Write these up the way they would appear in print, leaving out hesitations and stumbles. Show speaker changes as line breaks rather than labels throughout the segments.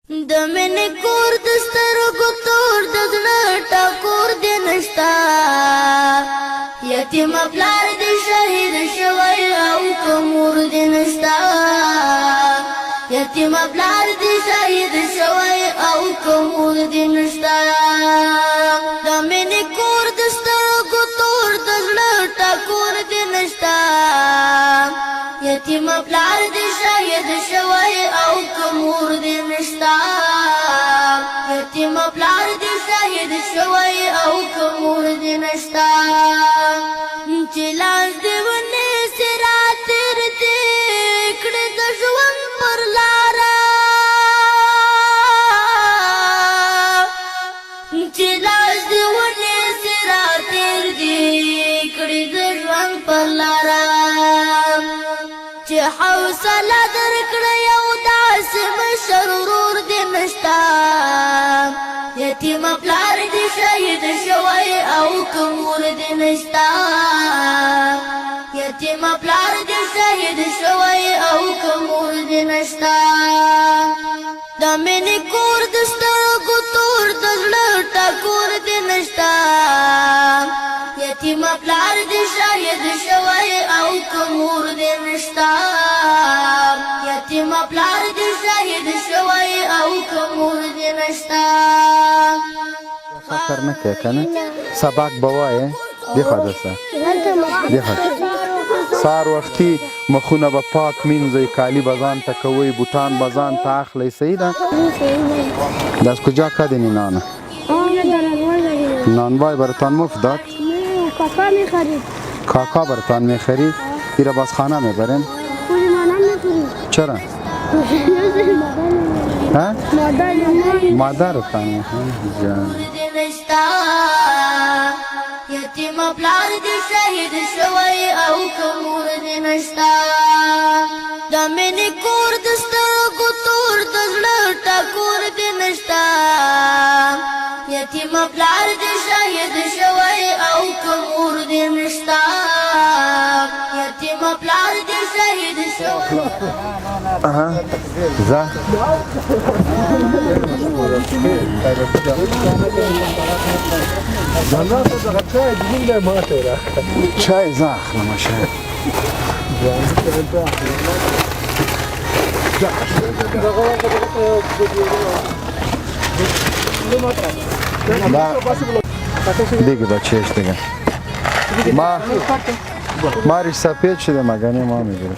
د مینې کور د سترګو تور، د زړه ټکور دې نشته. یتیم پلار دې شهید شوی او که مور دې نشته. یتیم پلار دې شهید شوی او که مور دې نشته. د مینې کور د سترګو تور، د زړه ټکور دې نشته. یتیم پلار دې شهید شوی او که مور دې نشته. یتیم پلار دې شهید شوی او که مور دې نشته. چې لاس دې ونیسي را تېر دې کړې د ژوند پر لاره، چې لاس دې ونیسي را تېر دې کړې د ژوند پر لاره، چې حوصله درکړه یو داسې مشر ورور دې نشته. یتیم پلار دې شهید شوی او که مور دې نشته. یتیم پلار دې شهید شوی او که مور دې نشته. د مینې کور د سترګو تور، د زړه ټکور دې نشته. یتیم پلار دې شهید شوی او که مور دې نشته. یتیم پلار دې شهید شوی او که مور دې نشته.
فکر نه کوې که نه؟ سبق به وایې؟ دې خوا درسه، دې خوا. سهار وختي مخونه به پاک مینځئ، کالي به ځان ته کوئ، بوټان به ځان ته اخلئ. صحیح ده؟ دا از کجا کردین نانه؟ نانوای براتان مفت داد؟
کاکا میخرید.
کاکا براتان میخرید؟ ایره باز خانه میبرین؟
خود ما نمیخوریم.
چرا؟ ها؟
مادر.
مادرتان میخورید؟ جان.
دې نشته. یتیم پلار دې شهید شوی او که مور دې نشته. د مینې کور د سترګو تور، د زړه ټکور دې نشته. یتیم پلار دې شهید شوی او که مور دې نشته. یتیم پلار دې شهید شوی.
اها، ځه. چای زه اخلم. چای. دا دیگه بچهش دیگه ما ریش سفید شده مگه نه؟ ما میگیره.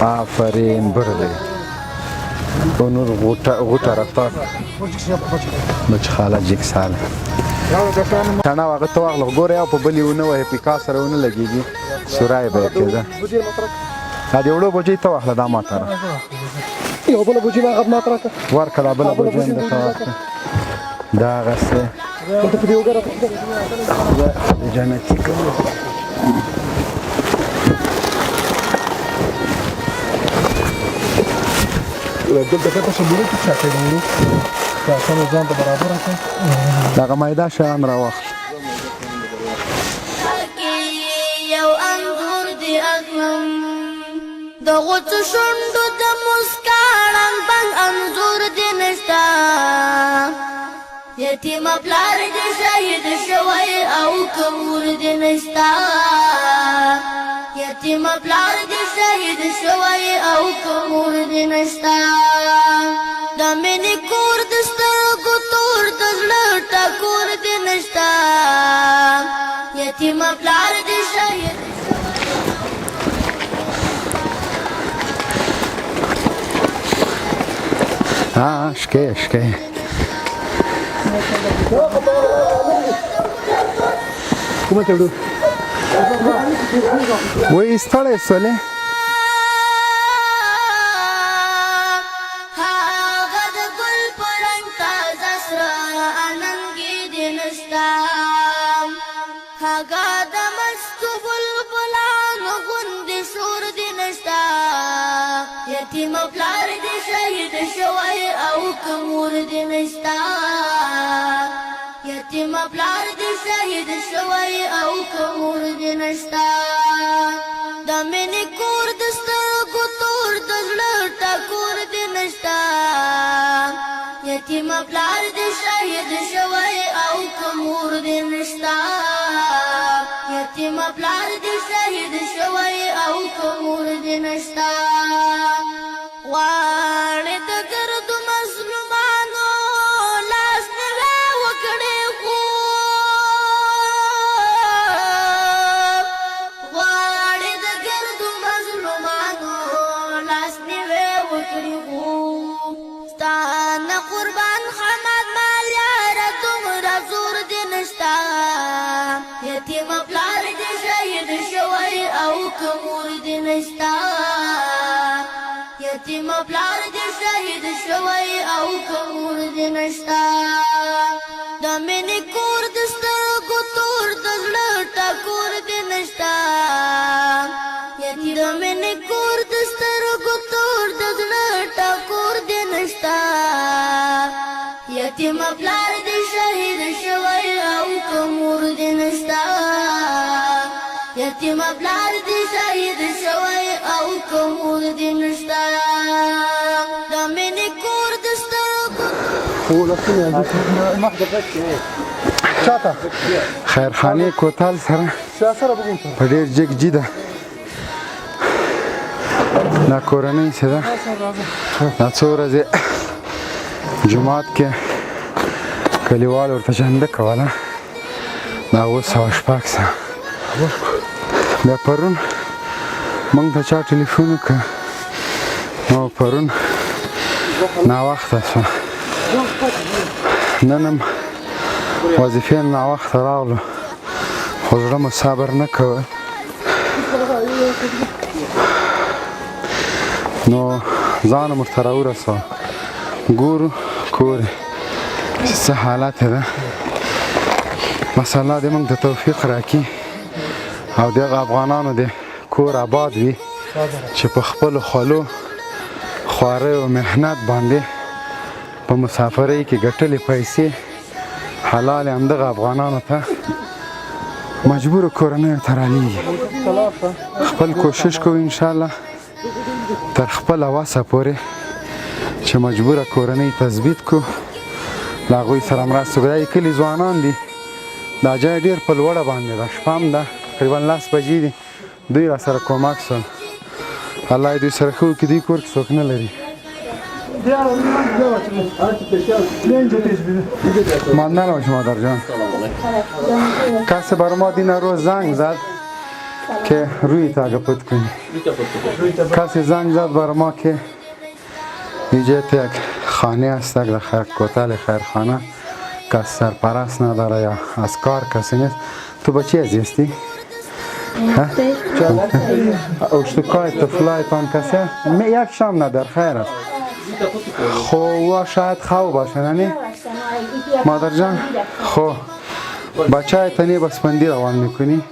آفرین، برو دیگه. او نور غوټه غوټه راته بچ خاله جیک ساله تڼه هغه ته واخله. ګوره، یو په بلې ونه وهې، پیکا سره ونه لګېږي، سورای به یې کېده. دا د وړو بوجۍ ته واخله، دا ماته راکړه.
یو بله بوجۍ ما غږ ماته راکړه.
ورکړه، دا بله بوجۍ هم درته ورکړه. دغسې.
دلته په دې وګه راته.
خدای دې جنتي کړه.
دلته کته شمبورو کې څه کوي نو تاسو ځان ته برابر کړئ.
دغه میده شیان راواخله.
کې یو انځور دی اخلم، د غوڅو شونډو د مسکا رنګ بنګ انځور دې نشته. یتیم پلار دې شهید شوی او که مور دې نشته. یتیم پلار دې شهید شوی او که مور دې نشته. د مینې کور د سترګو تور، د زړه ټکور دې نشته. یتیم پلار دې شهید.
ها، شکې شکې.
کومه ته وړو؟
وایي ستړی سولې.
هغه د ګل په رنګ تازه سره اننګي دې نشته. هغه د مستو بلبلانو غوندې شور دې نشته. یتیم پلار دې شهید شوی او که مور دې نشته. یتیم پلار دې شهید شوی او که مور دې نشته. د مینې کور د سترګو تور، د زړه ټکور یتیم پلار دې شهید شوی او که مور دې نشته، یتیم پلار دې شهید شوی او که مور دې نشته. غواړې د ګردو مظلومانو لاس نیوی وکړې خو، غواړې د ګردو مظلومانو لاس نیوی وکړې خو، ستا نه قربان حماد مال یاره دومره زور دې نشته. یتیم پلار دې شهید شوی او که مور دې نشته، یتیم پلار دې شهید شوی او که مور دې نشته. د مینې کور د سترګو تور د زړه ټکور دې نشته، د مینې کور د سترګو تور د زړه ټکور دې نشته. یتیم پلار دې شهید شوی او که مور دې نشته، یتیم پلار دې شهید شوی او که مور دې نشته. د مینې کور د سترګو
چاته
خیرخانې کوتل سره
سره بګو
په ډېر جګ جي ده. دا کورنۍ چې ده دا څو ورځې جومات کې کلیوال ورته چنده کوله، دا 700 600. بیا پرون موږ ته چا ټلیفون وکړ، نو پرون ناوخته شوه. نن هم وظیفې ناوخته راغلو، خو زړه مو صبر نه کوه، نو ځان مو ورته راورسوه. ګورو کور چې څه حالت ده. بس الله دې موږ ته توفیق راکړي او دغه افغانانو دې کور آباد وي چې په خپلو خولو خوارۍ او محنت باندې په مسافرۍ کې ګټلې پیسې حلال همدغه افغانانو ته مجبورو کورنیو ته رالیږي. خپل کوشش کوو انشاءالله تر خپله وسه پورې چې مجبوره کورنۍ تثبیت کو، له هغوی سره مرسته وکړو. دا یې کلي ځوانان دي، دا جای ډېر په لوړه باندې ده، شپه هم ده، تقریبا 10 بجې دي. دوی را سره کومک شول، الله یې دوی سره ښه وکړي. دوی کور کې څوک نه لري. ممنون باش مادر جان. کسی برای ما دین روز زنگ زد که روی تا اگه پت کنی. کسی زنگ زد برای ما که اینجا یک خانه است در خیر کوتل خیرخانه، کس سرپرست نداره یا از کار کسی نیست. تو با چی هستی؟ اشتکای طفلایتان کسی یک شام ندار خیر است. خو او شاید خو باشه نه مادر جان؟ خو بچه تنی بسپندی روان میکنی؟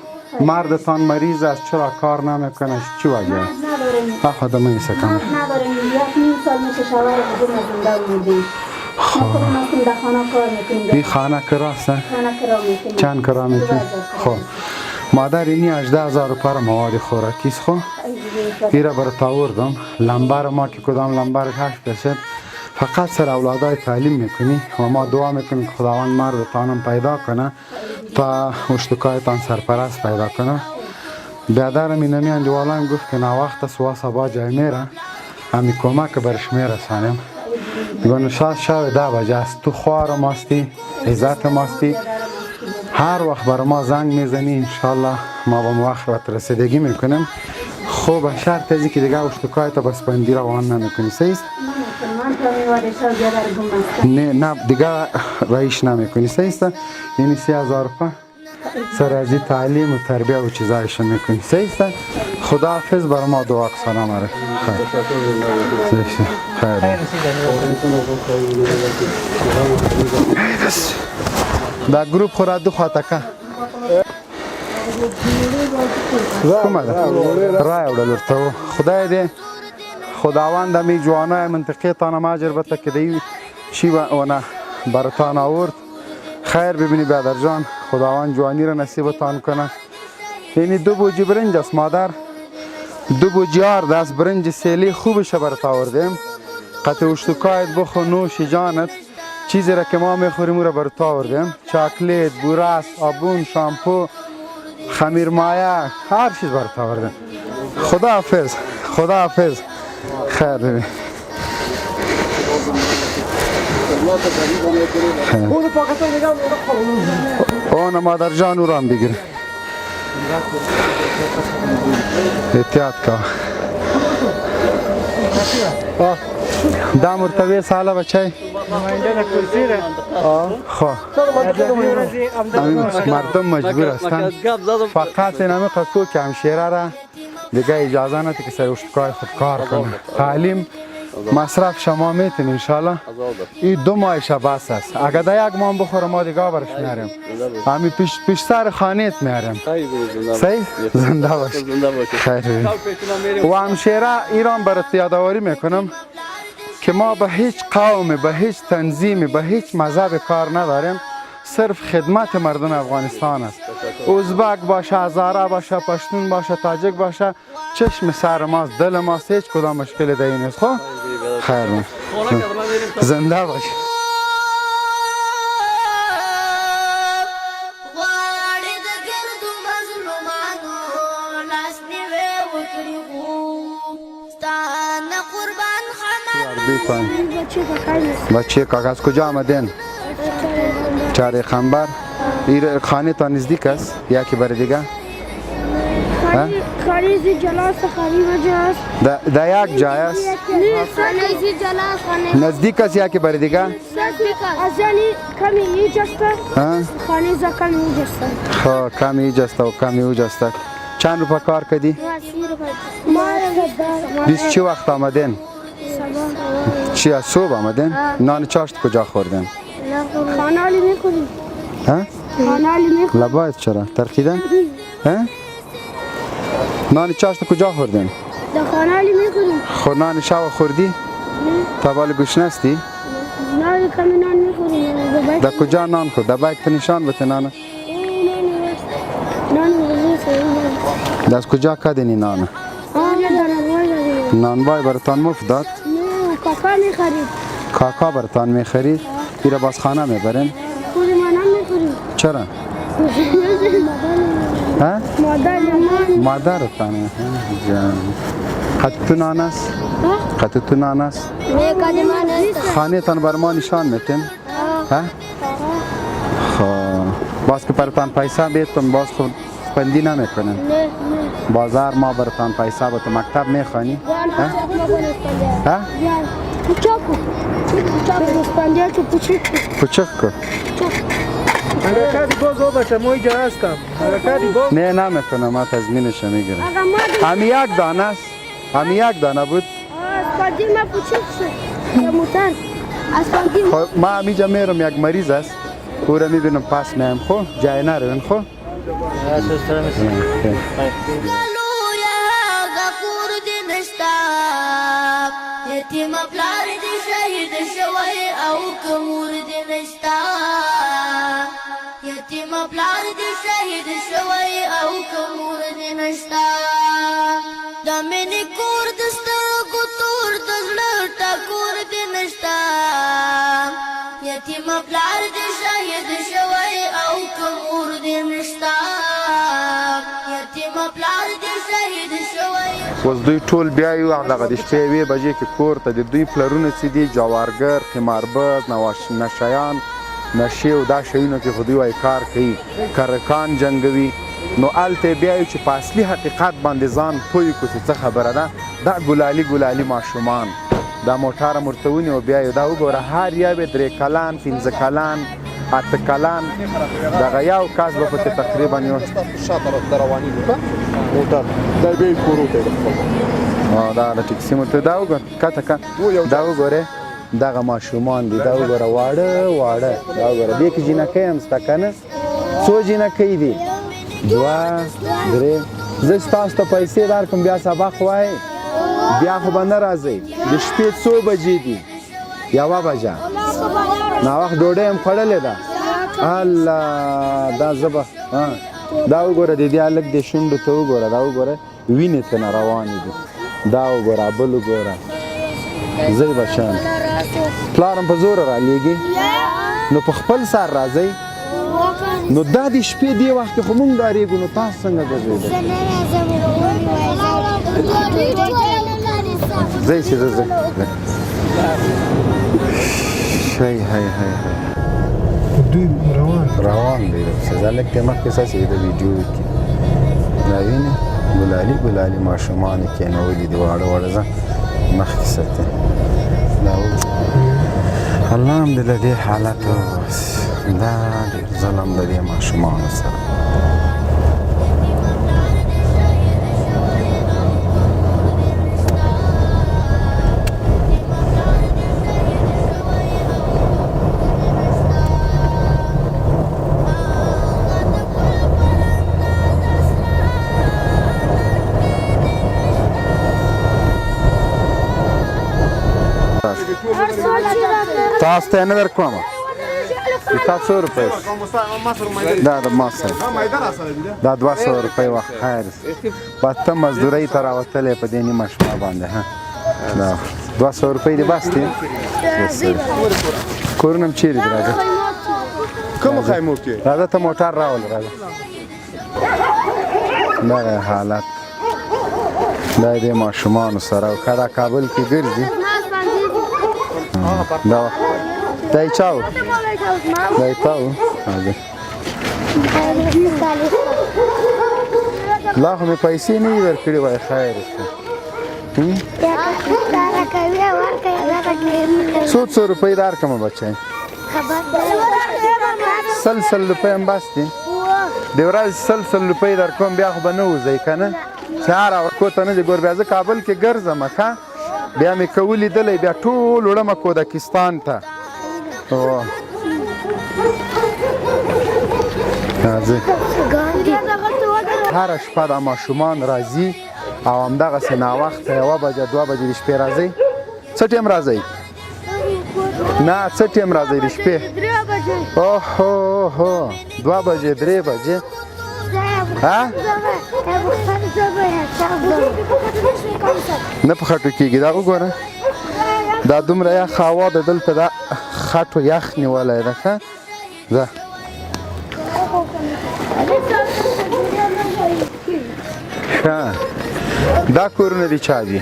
مردتان مریض است چرا کار نمیکنه؟ چی وجه؟
نداریم.
خدا من سکم
نداریم. 1.5 سال میشه شوهر خودم زنده مونده. ما خودم هستیم در خانه کار میکنیم.
این خانه کراست؟
خانه کرا میکنیم.
چند کرا میکنیم؟ خب مادر اینی 18,000 روپیه مواد خوراکی است. خو ایره برات آوردم. لمبر ما که کدام لمبر 8 بشه فقط سر اولادای تعلیم میکنی و ما دعا میکنیم که خداوند مردتانم پیدا کنه تا اشتکایتان سرپرست پیدا کنه. بیادرم اینمی اندیوالایم گفت که ناوخت است و سبا جای میره همی کمک برش میرسانیم. دیگه نشاط شب 10 بجه است. تو خوار ماستی، عزت ماستی، هر وقت بر ما زنگ میزنی انشالله ما با وقت رسیدگی میکنیم. خب شرط از که دیگه اشتکایت بسپندی روان نمیکنی، صحیح است؟ نه نه دیگه رایش نمیکنی، صحیح است؟ یعنی 3,000 روپیه سر از تعلیم و تربیه و چیزایش میکنی، صحیح است؟ خدا حافظ. بر ما دعا سلام علیکم. خیر خیر. دا ګروپ خو را دو خواته که کومه ده رای وړل ورته. خدای دې خداوند می جوانای منطقه تانم اجر بته که دی چی ونه برتان آورد. خیر ببینی برادر جان، خداوند جوانی را نصیبتان کنه. یعنی 2 بوجی برنج است مادر، 2 بوجی آرد است، برنج سیلی خوبش برات آوردیم. قطع اشتکایت بخو، نوش جانت. چیزی را که ما میخوریم او را بر تو آوردیم. چاکلیت، بورس، آبون، شامپو، خمیر مایه، هر چیز بر تو آوردیم. خدا حافظ، خدا حافظ. خیر ببین. اون مادر جان او را هم بگیر. احتیاط کا. دا مرتبه ساله بچای. خب مردم مجبور هستند فقط این همه کو که همشیره را دیگه اجازه نده که سر اشتکای خود کار کنه. تعلیم مصرف شما میتین انشالله. این 2 ماه بس است. اگر در یک ماه بخوره ما دیگه برش میاریم. همین پیش سر خانهت میاریم. صحیح؟ زنده باش. خیر. و همشیره ایران برات یادآوری میکنم که ما به هیچ قوم، به هیچ تنظیم، به هیچ مذهب کار نداریم. صرف خدمت مردم افغانستان است. ازبک باشه، هزاره باشه، پشتون باشه، تاجک باشه، چشم سر ماست، دل ماست، هیچ کدام مشکل دیگه نیست. خب خیر، زنده باش. بچه کاکا از کجا آمدین؟ چاره قنبر. این خانه تا نزدیک است یا که بر دیگه؟
خانه زی جلاس، خانه مجاز
در یک جای است؟
خانه زی جلاس، خانه
نزدیک است یا که بر دیگه؟
نزدیک است. از یعنی کمی ایج است، خانه ز کمی ایج است.
خب کمی ایج است و کمی اوج است. چند روپه کار کردی؟ 20 چی وقت آمدین؟ چی از صبح آمدین؟ نان چاشت کجا خوردین؟
خانه علی میخوریم.
ها؟
خانه علی میخوریم.
لبایت چرا؟ ترکیدن؟ ها؟ نان چاشت کجا خوردین؟
در خانه علی میخوریم.
خب نان شب خوردی؟ نه. تا بالا گشنه هستی؟
نه کمی نان میخوریم.
در کجا نان خورد؟ در بایک تو نشان بده نان.
نان
در از کجا کدینی نان؟ نانوای براتان مفت داد؟
نه، کاکا میخرید.
کاکا براتان میخرید؟ ایره باز خانه میبرین؟
خود ما نان میخوریم.
چرا؟ ها؟
مادر
مادرتان. جان قد تو نان است؟ قد تو نان است؟
نه قد ما نیست.
خانه تان بر ما نشان میتین؟ ها؟ خب باز که براتان پیسه بیتون باز خود پندی نمیکنن.
نه
بازار ما براتان پیسه بته. مکتب میخوانی؟ ها؟ پوچک کو.
حرکت باز بچه ما اینجا هستم. حرکت باز
نه نمیکنم، ما تضمینش میگیرم. همی یک دانه است، همی یک دانه بود.
اسپندی ما پوچک شد. موتر اسپندی.
خب ما همیجا میرم، یک مریض است او را میبینم پس میایم. خب جای نروین. خب
یتیم پلار دې شهید شوی او کمور دې نشتا، یتیم پلار دې شهید شوی او کمور دې نشتا. د مینې کور د سترګو تور، د زړه ټکور دې نشتا، یتیم پلار دې شهید شوی او کمور دې نشتا، یتیم پلار دې شهید شوی.
اوس دوی ټول بیا یو دغه د شپې 1 بجې کې کور ته د دوی پلرونه څه دي، جوارګر، قمارباز، نشیان، نشې او دا شیونو کې خو دوی وایي کار کوي، کرکان جنګوي. نو هلته بیا یو چې په اصلي حقیقت باندې ځان پوه کړو چې څه خبره ده. دا ګلالي ګلالي ماشومان دا موټر هم ورته ونیو. بیا یو دا وګوره، هر یو یې 3 کلن، 5 کلن، 8 کلن، دغه یو کس به پکې تقریبا یو
موټر دا بیا کورو ته.
دا د ټیکسي موټر دا وګوره، کته که دا وګوره، دغه ماشومان دي. دا وګوره واړه واړه، دا وګوره دې کې جینکۍ هم شته که نه؟ څو جینکۍ دي؟ 2 3. زه ستاسو ته پیسې درکړم بیا سبق وایې، بیا خو به نه راځئ. د شپې څو بجې دي؟ 1 بجه. ناوخت ډوډۍ هم خوړلې ده. الله دا زه به دا وګوره، د دې هلک د شونډو ته وګوره، دا وګوره وینې ته نه روانې دي. دا وګوره، بل وګوره، زه بچیان پلار هم په زوره رالیږي؟ نو په خپل سر راځئ؟ نو دا د شپې دې وخت کې خو مونږ ډارېږو، نو تاسو څنګه ګرځېدئ؟ ځئ چې ځئ. هی هی هی هی،
دوی روان
روان دی. سزا لږ دی مخکې څه چې د ویډیو کې دا وینې، ګلالي ګلالي ماشومان یې کېنولي دي، واړه واړه. ځه مخکې ساتي. دا الله هم دې له دې حالته وباسي. دا ډېر ظلم د دې ماشومانو سره. تاسو ته نه درکوم. تا څو روپۍ؟ دا د ما سره دا 200 روپۍ. وه خیر، بس ته مزدورۍ ته راوتلی په دې نیمه شپه باندې. ها، دا 200 روپۍ دې بس دي. کورونه هم چیرې دي؟ راځه.
کومو خیمو کې؟
راځه، ته موټر راوله. راځه. دغه حالت دا دې ماشومانو سره او که دا کابل کې ګرځي. دا دا یې چا و؟ دا یې تا و؟ راځه. لا خو مې پیسې نه دي درکړي. وایي خیر. څو څو روپۍ درکړم بچی؟ سل سل روپۍ هم بس دي. د ورځې سل سل روپۍ درکوم، بیا خو به نه وځئ که نه؟ سهار ورکو ته نه دي ګور. بیا زه کابل کې ګرځم، ښه بیا مې که ولیدلی بیا ټول وړمه کودکستان ته. راځئ. هره شپه دا ماشومان راځي او همدغسې ناوخته 1 بجه 2 بجې د شپې راځئ. څه ټایم راځئ؟ نه، څه ټایم راځئ د شپې؟ اوهو هو، 2 بجې 3 بجې. ها، نه په خټو کېږي. دا وګوره، دا دومره یخ هوا ده دلته، دا خټو یخ نیولی ده. ښه ځه. ښه، دا کورونه دي چا دي؟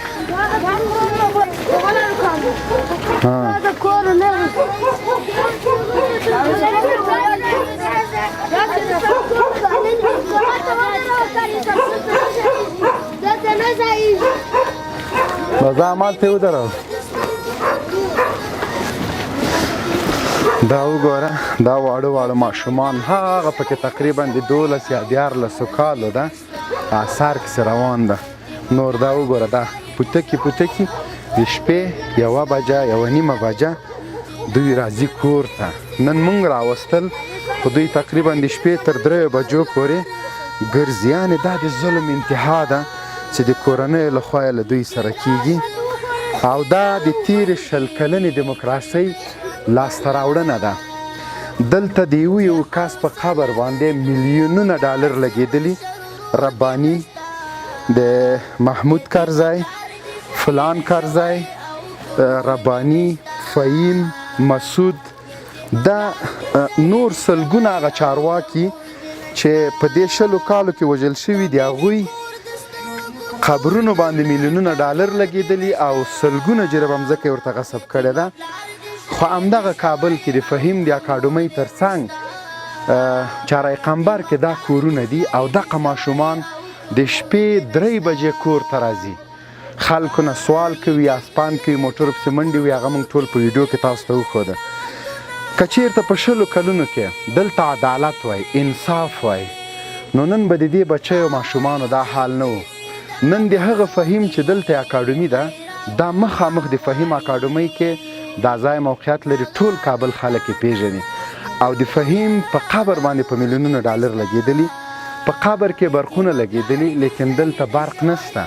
بس دا همالته یې ودروه. دا وګوره، دا واړه واړه ماشومان هغه پکې تقریبا د 12 یا 13 کالو ده، اثر کښې روان ده. نور دا وګوره، دا پوتکي پوتکي د شپې 1 بجه 1:30 بجه دوی راځي کور ته. نن مونږ راوستل، خو دوی تقریبا د شپې تر 3 بجو پورې ګرځي. یعنې دا د ظلم انتها ده چې د کورنیو لخوا یې له دوی سره کیږي، او دا د تېرې 20 کلنې دیموکراسۍ لاسته راوړنه ده. دلته د یو یو کس په قبر باندې میلیونونه ډالر لګېدلي. رباني، د محمود کرزی، فلان کرزی، رباني، فهیم، مسعود، دا نور سلګونه هغه چارواکي چې په دې 20 کالو کې وژل شوي دي، هغوی قبرونو باندې میلیونونه ډالر لګېدلي او سلګونه جریبه مځکه یې ورته غصب کړې ده. خو همدغه کابل کې د فهیم د اکاډمۍ ترڅنګ چارای قمبر کې دا کورونه دي، او دغه ماشومان د شپې 3 بجې کور ته راځي، خلکو نه سوال کوي، اسپان کوي، موټر پسې منډې وي. هغه موږ ټول په ویډیو کې تاسو ته وښوده. که چیرته په 20 کلونو کې دلته عدالت وای، انصاف وای، نو نن به د دې بچیو ماشومانو دا حال نه و. نن د هغه فهیم چې دلته اکاډمي ده، دا مخامخ د فهیم اکاډمۍ کې دا ځای موقعیت لري، ټول کابل خلک یې پېژني، او د فهیم په قبر باندې په میلیونونو ډالر لګېدلي، په قبر کې برقونه لګېدلي، لیکن دلته برق نشته.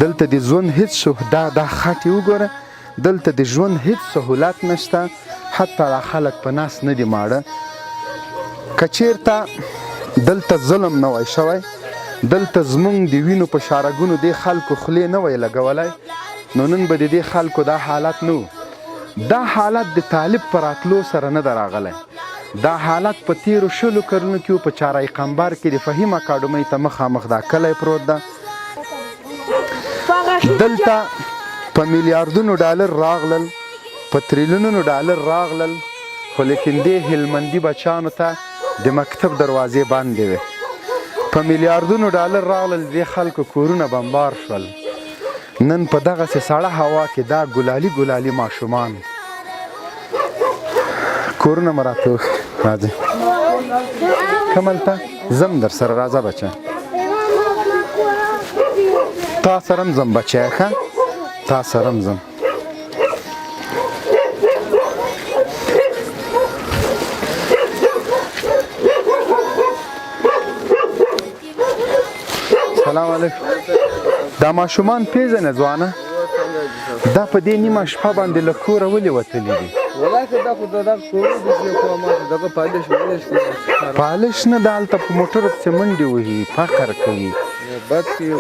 دلته د ژوند هیڅ دا خټې وګوره، دلته د ژوند هیڅ سهولت نشته، حتی دا خلک په نس نه دي ماړه. که چیرته دلته ظلم نه وای شوی، دلته زمونږ د وینو په شارګونو دې خلکو خولې نه وای لګولی، نو نن به د دې خلکو دا حالت نه و. دا حالت د طالب په راتلو سره نه ده راغلی. دا حالت په تیرو 20 کلونو کې په چارای قمبر کې د فهیم اکاډمۍ ته مخامخ دا کلی پروت ده. دلته په میلیاردونو ډالر راغلل، په تریلیونونو ډالر راغلل، خو لیکن دې هلمندي بچانو ته د مکتب دروازې بندې وې. په میلیاردونو ډالر راغلل، دې خلکو کورونه بمبار شول. نن په دغسې سړه هوا کې دا ګلالي ګلالي ماشومان کورونه مو راته وښیي. راځئ کوم هلته ځم در سره، راځه بچه، تا سره هم ځم بچیه، ښه تا سره هم ځم. سلام علیکم. دا ماشومان پیژنې ځوانه؟ دا په دې نیمه شپه باندې له کوره ولې وتلي دي؟
والله که دا خو دغه کورو دي چې خو ما ته دغه پالش مالش کوي.
پالش نه ده، هلته په موټرو پسې منډې وهي، فقر کوي.
بد کوي.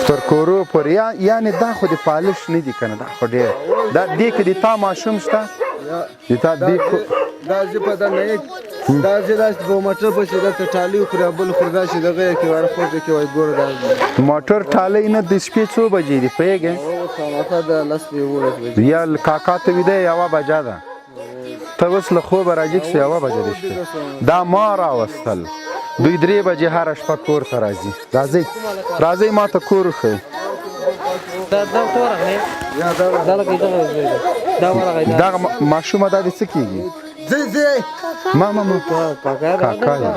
تر کورو پورې یعنې دا خو د پالش نه دي که نه، دا خو ډېر دا دې کې د تا ماشوم شته؟ د تا دې
دا زه په دا نه دا زه داسې په موټر پسې دلته ټالۍ خوري او بل خوري داسې دغه یې کوي، هره خوږه کې وایي ګوره دا
موټر ټالۍ نه. د شپې څو بجې دي پوهېږې؟
خامخا د 10 11 بجې.
یا کاکا ته ویده 1 بجه ده، ته اوس له خوبه راجګ شې 1 بجه د شپې. دا ما راوستل، دوی 3 بجې هره شپه کور ته راځي. راځئ راځئ ما ته کور وښیئ. دغه ماشومه دا دې څه کېږي؟ ما ما ما کاکا دی.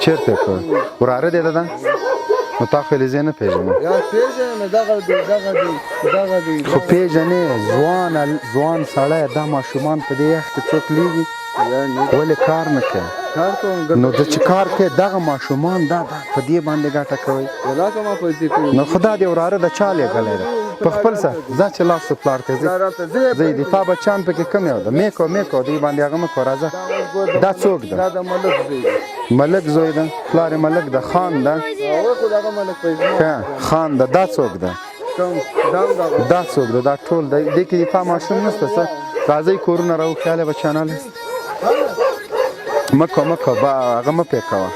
چېرته کور؟ وراره دی ده؟ نو تا خو یې زه نه پېژنم. خو پېژنې ځوان سړی، دا ماشومان په دې یخ کې څوک لېږي؟ ولې کار نه کوي؟ نو د چې کار کوي دغه ماشومان دا په دې باندې ګټه کوي. نو خو دا دې وراره د چا لېږلی دی؟ په خپل سر ځه چې لاس پلار ته ځئ. ځئ د تا بچیان پکې کوم یو ده؟ مې کوه دوی باندې هغه مه کوه. راځه. دا څوک ده؟ ملک زوی ده، پلار یې ملک ده، خان ده. ښه خان ده. دا څوک ده؟ دا څوک ده؟ دا ټول ده. دې کې د تا ماشوم نشته څه؟ راځئ کورونه راوښیي. هله بچیان هله مه کوه مه کوه، هغه مه پرې کوه.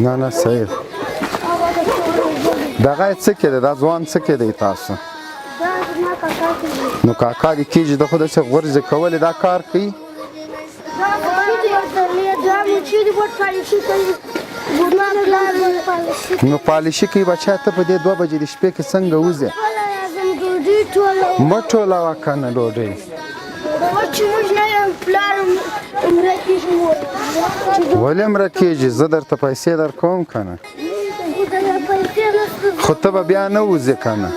نه نه صحیح. دغه یې څه کې دی؟ دا ځوان څه کې دی تاسو؟ نو کاکا دې کېږي، ده خو داسې غورځې کولې، دا کار کوي؟ نو پالیشي کوي بچیه. ته په دې 2 بجې د شپې کې څنګه وځې؟ مه ټولوه که نه ډوډۍ. ولې مړه کېږي؟ زه درته پیسې درکوم که نه، خو ته به بیا نه وځې که نه.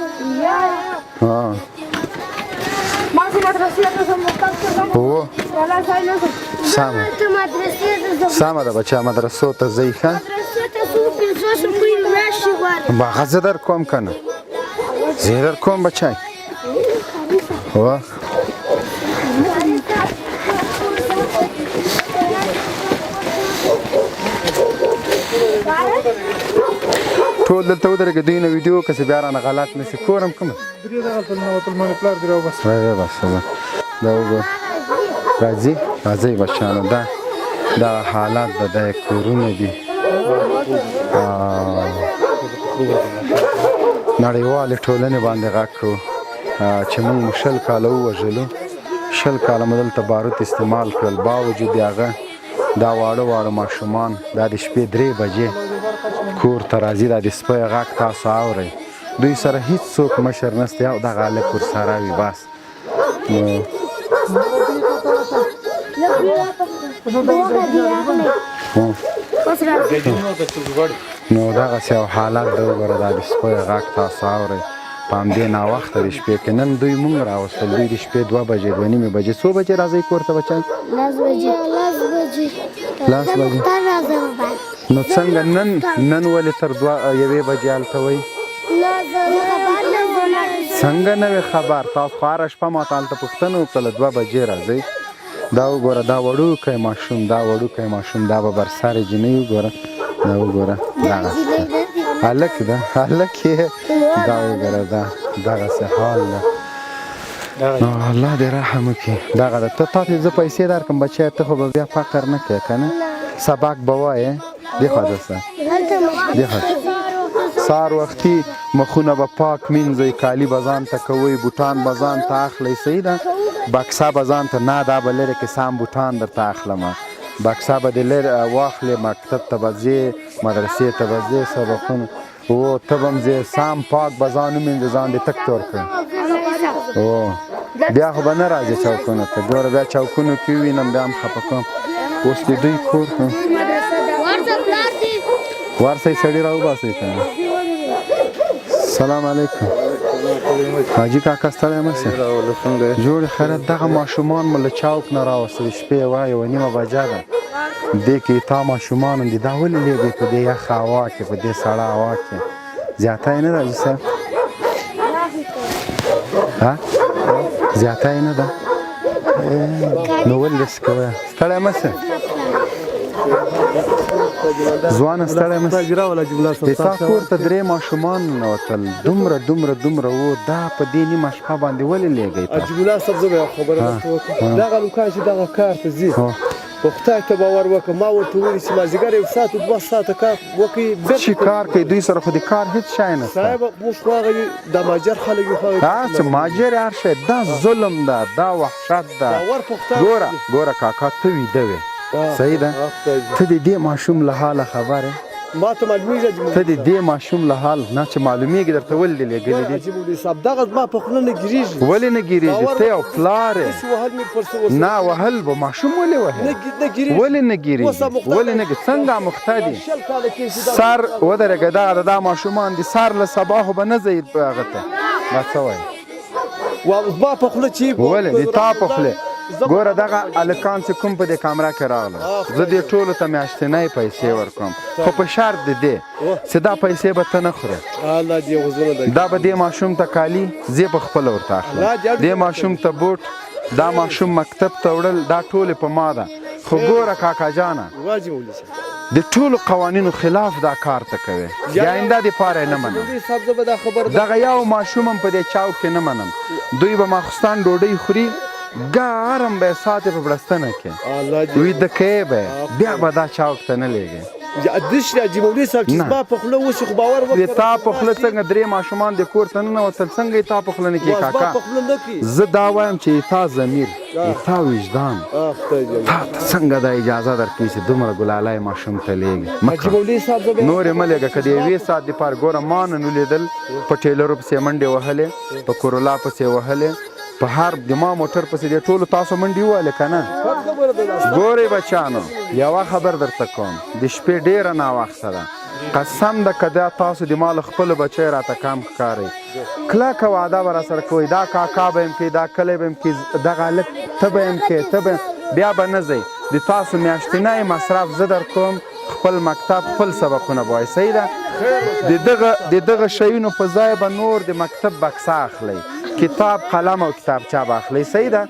سمه ده بچیه، مدرسو ته ځئ. ښه هغه زه درکوم که نه، زه درکوم بچی. ټول دلته ودرېږئ، دوی نه ویډیو کسې بیا رانه غلط نه شي. کور هم کومه؟ دا وګوره. راځي راځئ بچیانو. دا دا حالات ده، دا کورونه دي. نړیوالې ټولنې باندې غږ کوو چې موږ مو 20 کاله ووژلو، 20 کاله مو دلته باروت استعمال کړل، باوجود د هغه دا واړه واړه ماشومان دا د شپې 3 بجې کور ته راځي. دا د سپی غږ تاسو اورئ، دوی سره هیڅ څوک مشر نشته، یو دغه هلک ورسره وي بس. نو
اوس راځي.
نو دغسې یو حالت دی. وګوره دا د سپیو غږ تاسو اورئ په همدې ناوخته د شپې کې. نن دوی مونږ راوستل، دوی د شپې 2 بجې، 2:30 بجې، څو بجې راځئ کور ته بچیان؟
10 بجې. 10 بجې.
10 بجې.
راځم.
نو څنګه نن ولې تر 1 بجې هلته وئ؟ څنګه نه وې خبر؟ تاسو خو هره شپه ماته هلته پوښتنه وکړله 2 بجې راځئ. دا وګوره دا وړوکی ماشوم، دا وړوکی ماشوم، دا به بر سر جینۍ وګوره، دا وګوره دغسې هلک ده، هلک یې دا وګوره، دا دغسې حال ده. نو الله دې رحم وکړي. دغه ده. ته تاته زه پیسې درکړم بچیه، ته خو به بیا فقر نه کوې که نه؟ سبق به وایې. دې خوا ته څه؟ دې خوا سهار وختي مخونه به پاک مینځئ، کالي به ځان ته کوئ، بوټان به ځان ته اخلئ، صحیح ده؟ بکسه به ځان ته نه، دا به لرې کې سم بوټان درته اخلم. بکسه به دې لرې واخلې، مکتب ته به ځې، مدرسې ته به ځې، سبقونه و ته به هم ځې، سم پاک به ځان ومینځې، ځان دې تک تور کړ. او بیا خو به نه راځې چوکونو ته. ګوره بیا چوکونو کې ووینم بیا هم خفه کوم. اوس د دوی کور ورسئ سړي راوباسئ که نه. سلام علیکم حاجي کاکا، ستړی مه سې، جوړ خیرت. دغه ماشومان مو له چوک نه راوستل، د شپې 1:30 بجه ده. دې کې تا ماشومان دي، دا ولې لېږئ په دې یخه هوا کې، په دې سړه هوا کې؟ زیاته یې نه ده حاجي صاحب؟ ها زیاته یې نه ده؟ نو ولې داسې کوې؟ ستړی مه سې ځوانه، ستړی مه سې. د تا کور ته 3 ماشومان ننوتل، دومره دومره دومره وو، دا په دې نیمه شپه باندې ولې لېږئ تاسو؟
حاجي ملا صاحب زه به یوه خبره درته وکړم. دغه لوکان چې دغه کار ته ځي، په خدای ته باور وکړه، ما ورته وویل چې مازدیګر 1 ساعت 2 ساعته کار وکړي.
چې کار کوي دوی سره خو د کار هېڅ شی نشته.
صاحب موږ خو هغه د ماجر خلک یو، خو
هغه څه ماجر هر شی، دا ظلم ده، دا وحشت ده. ګوره ګوره کاکا، ته ویده وې، صحیح ده؟ ته د دې ماشوم له حاله خبر یې؟
ما ته معلومیږي.
ته د دې ماشوم له حال نه چې معلومیږي درته ولې دې لېږلي دي؟
حاجي مولوي صاحب دغه زما په خوله نه ګیریږي.
ولې نه ګیریږي؟ ته یو پلار یې. نه وهل به ماشوم ولې وهې؟ ولې نه ګیریږي؟ ولې نه ګیریږي؟ څنګه اموخته دي؟ سر ودرېږه، دغه دا ماشومان دي، سر له سبا خو به نه ځئ هغه ته. دا څه وایې؟
زما په خوله چې
ولې د تا په خوله؟ ګوره دغه هلکان چې کوم په دې کمره کې راغلل، زه دې ټولو ته میاشتنۍ پیسې ورکوم، خو په شرط د دې چې دا پیسې به ته نه خورې. دا به دې ماشوم ته کالي زه په خپله ورته اخلم، دې ماشوم ته بوټ، دا ماشوم مکتب ته وړل، دا ټولې په ما ده. خو ګوره کاکا جانه، د ټولو قوانینو خلاف دا کار ته کوې، د آینده دپاره یې نه منم. دغه یو ماشوم هم په دې چوک کې نه منم. دوی به ماخوستن ډوډۍ خوري، ګرم به یې ساتي په بړستنه کې، ویده کوې به یې، بیا به دا چوک ته نه لېږې.
داسې حاجي مولوي صاحب چې زما په خوله وشي خو باور وکړه.
د تا په خوله څنګه 3 ماشومان د کور ته ننوتل، څنګه یې تا په خوله نه کېږي کاکا؟ زه دا وایم چې تا ضمیر، تا وجدان، تا ته څنګه دا اجازه درکوي چې دومره ګلالی ماشوم ته لېږې؟ نور یې مه لېږه. که د یوې ساعت دپاره ګوره، ما نن ولیدل په ټیلرو پسې منډې وهلې، په کورولا پسې وهلې، په هر د ما موټر پسې دې ټولو تاسو منډې ووهلې که نه؟ ګورئ بچیانو، یوه خبر درته کوم، د شپې ډېره ناوخته ده، قسم ده که دا تاسو د ما له خپلو بچیو راته کم ښکارئ، کلکه وعده به راسره کوئ، دا کاکا به یم کوي، دا کلی به یم کوي، دغه هلک ته به یم کوي، ته به بیا به نه ځئ. د تاسو میاشتنی مصرف زه در کوم، خپل مکتب خپل سبقونه به وایئ، صحیح ده؟ د دغه شیونو په ځای به نور د مکتب بکسه اخلئ، کتاب قلم او کتابچه به اخلئ، صحیح ده؟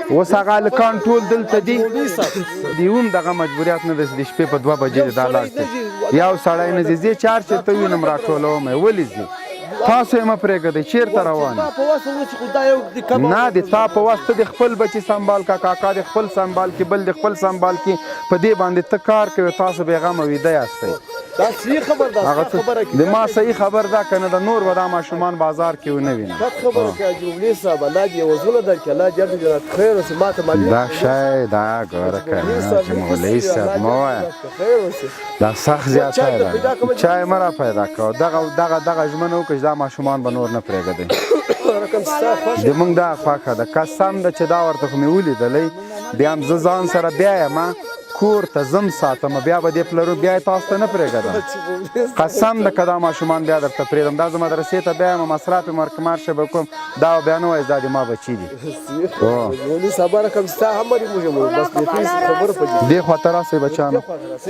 اوس هغه هلکان ټول دلته دي، د هم دغه مجبوریت نه ده چې د شپې په 2 بجې دا لاړ شي، یو سړی نه ځي. زه چې هر چېرته ووینم راټولوم یې. ولې ځي؟ تاسو یې مه پرېږدئ، چېرته روان؟ نه د تا په وس، ته د خپل بچي سنبال که، کاکا د خپل سنبال کړي، بل د خپل سنبال کړي، په دې باندې ته کار کوې، تاسو بېغمه ویده یاستئ.
دا صحیح خبر ده،
هغه
ستا خبره کې
د ما صحیح خبر ده که نه ده، نور به دا ماشومان بازار کې ونه وینم.
ستا خبره کې حاجي مولوي صاحب، الله دې یوه زړه درکړي، الله دې هلته جنت خیر اوسي. ما ته معلوم
دا شی دا ګوره که نه حاجي مولوي صاحب مه وایه، دا سخت زیاتی ده. چای مه را پیدا کوه. دغه دغه دغه ژمنه وکړه چې دا ماشومان به نور نه پرېږدئ. د موږ دا خوښه ده، قسم ده چې دا ورته خو مې ولیدلی، بیا هم زه ځان سره بیایم. کور ته ځم ساتم، بیا به دې پلرو بیا یې تاسو ته نه پرېږدم. قسم ده که دا ماشومان بیا درته پرېږدم. دا زه مدرسې ته بیا یم، مصرف یې مرکمار شه به کوم، دا به بیا نه وایي دا د ما بچي دي. دې خوا ته راسئ بچیانو،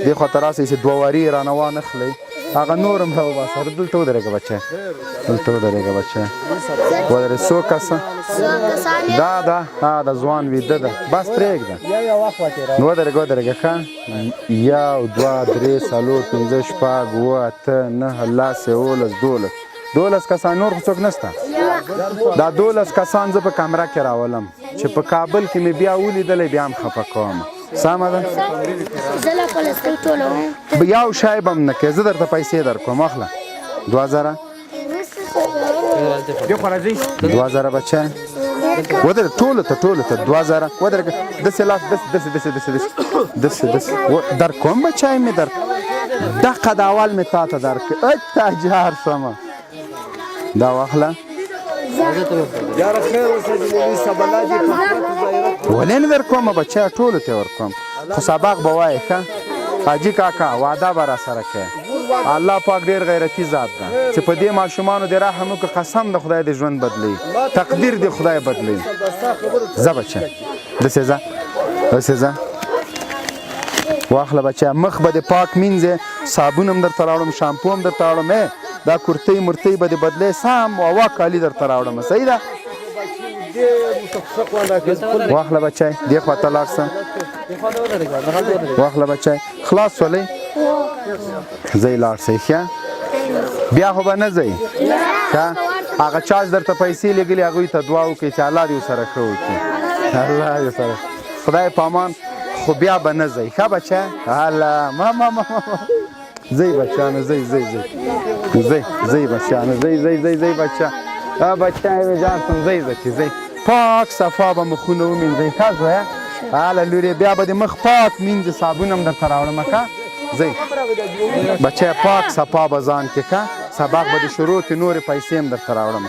دې خوا ته راسئ چې دوه واري یې رانه وانخلئ. هغه نور هم راوباسه. دلته ودرېږه بچی، دلته ودرېږه بچی، ودرېږه. څو کسه؟ دا ده، ها د ځوان ویده ده، بس پرېږده. نو ودرېږه، ودرېږه. ښه، 1 2 3 4 5 6 7 8 9 10 11 12، 12 کسان. نور خو څوک نشته؟ دا 12 کسان زه په کمره کې راولم چې په کابل کې مې بیا ولیدلی، بیا هم خفه کوم. سمه ده؟
زه لا پلاستیک ټولوم.
یو شی به هم نه کوې، زه درته پیسې درکوم. واخله 2000، 2000 بچی. ودرېږه، ټولو ته، ټولو ته 2000. ودرېږه، داسې لاس، داسې داسې داسې داسې داسې داسې داسې درکوم بچی مې در دقه د اول مې تا ته درکړ. اته جار سمه، دا واخله. ولې نه درکوم بچیه؟ ټولو ته ورکوم، خو سبق به وایې. ښه حاجي کاکا، وعده به راسره کوې. الله پاک ډېر غیرتي ذات ده چې په دې ماشومانو دې رحم وکړي. قسم د خدای دې ژوند بدلوي، تقدیر دې خدای بدلوي. ځه بچیه، داسې ځه، داسې ځه. واخله بچیه، مخ به دې پاک مینځې، صابون هم درته راوړم، شامپو هم درته راوړم. دا کورتۍ مرتۍ به دې بدلې، سم واوا کالي درته راوړم. صحیح ده؟ واخله بچی، دې خوا ته لاړ سه. واخله بچی، خلاص سولئ؟ ځئ لاړ سئ. ښه، بیا خو به نه ځئ؟ ښه، هغه چا چې درته پیسې لېږلي هغوی ته دعا وکړئ چې الله دې ورسره ښه وکړي، الله دې ورسره، خدای په امان. خو بیا به نه ځئ. ښه بچی، هله ما ما ما ځئ بچیانو، ځئ ځئ ځئ ځئ ځئ بچیانو، ځئ ځئ ځئ ځئ بچیان، بچیان مې جان سم، ځئ ځئ ځئ. پاک صفا به مخونه ومینځئ. ښه زویه، هله لورې، بیا به دې مخ پاک مینځې، صابون هم درته راوړم. ښه ځئ بچیه، پاک صفا به ځان کې. ښه، سبق به دې شروع کړي، نورې پیسې هم درته راوړم.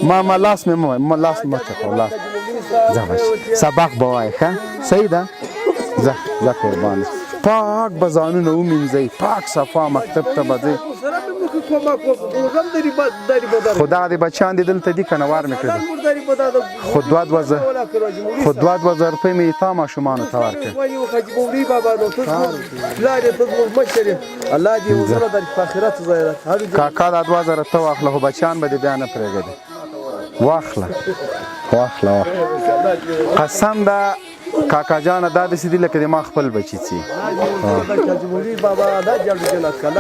ما ما لاس مې مه، لاس مې مه چپوه، لاس. ځه بچې، سبق به وایې. ښه صحیح ده؟ ځه ځه قربان. پاک به ځانونه ومینځئ، پاک صفا مکتب ته به ځئ. خو دغه د بچیان دې دلته دي که نه؟ ور مې کړي. خو 2000 روپۍ مې تا ماشومانو ته ورکړې. کاکا دا 2000 ته واخله، خو بچیان به دې بیا نه پرېږدي. واخله واخله واخله، قسم ده کاکا جانه، دا داسې دي لکه د ما خپل بچي څي.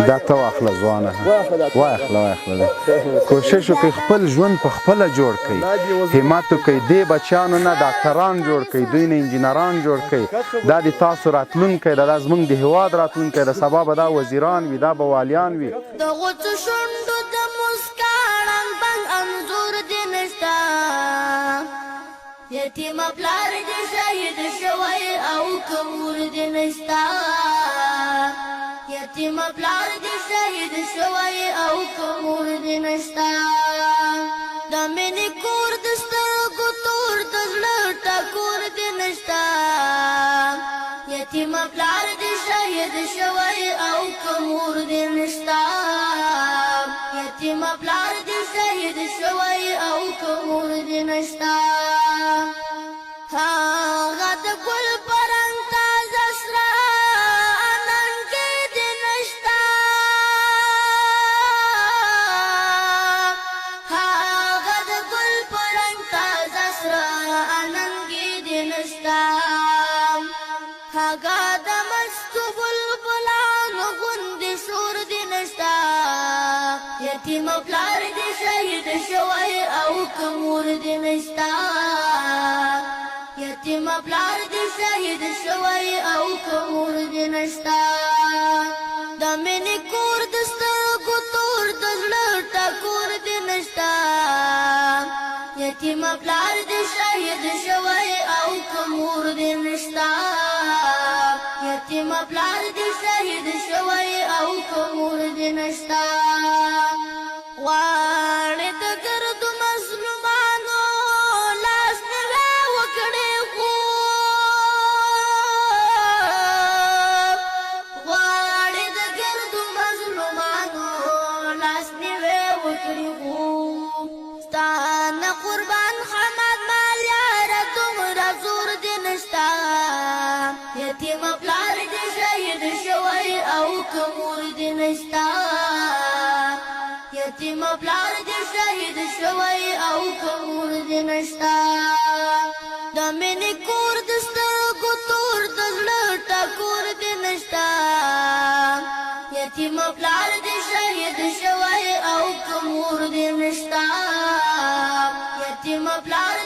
دا ته واخله ځوانه، واخله واخله. کوشش وکړئ خپل ژوند په خپله جوړ کړئ، همت وکړئ. دې بچیانو نه ډاکټران جوړ کړئ، دوی نه انجینران جوړ کړئ. دا د تاسو راتلونکی ده، دا زموږ د هیواد راتلونکی ده. سبا به دا وزیران وي، دا به والیان وي.
د غوڅو شونډو د مسکا رنګ بنګ انځور دې نشته، یتیم پلار دې شهید شوی او که مور دې نشته، یتیم پلار دې شهید شوی او که مور دې نشته. د مینې کور د سترګو تور، د زړه ټکور دې نشته، یتیم پلار دې شهید شوی او که مور دې نشته، یتیم پلار دې شهید شوی او که مور دې نشته. هغه د ګل په رنګ تازه سره اننګې دې نشته، هغه د ګل په رنګ تازه سره اننګې دې نشته، هغه د مستو بلبلانو غوندې شور دې نشته، یتیم پلار دې شهید شوی او که مور دې نشته، یتیم پلار دې شهید شوی او که مور دې نشته. د مینې کور د سترګو تور، د زړه ټکور دې نشته، یتیم پلار دې شهید شوی او که مور دې نشته، یتیم پلار دې شهید شوی او که مور دې نشته. غواړې د ګردو مظلومانو لاس نیوی وکړې، خو یتیم پلار دې شهید شوی او که مور دې نشته. د مینې کور د سترګو تور، د زړه ټکور دې نشته. یتیم پلار دې شهید شوی او که مور دې نشته. یتیم پلار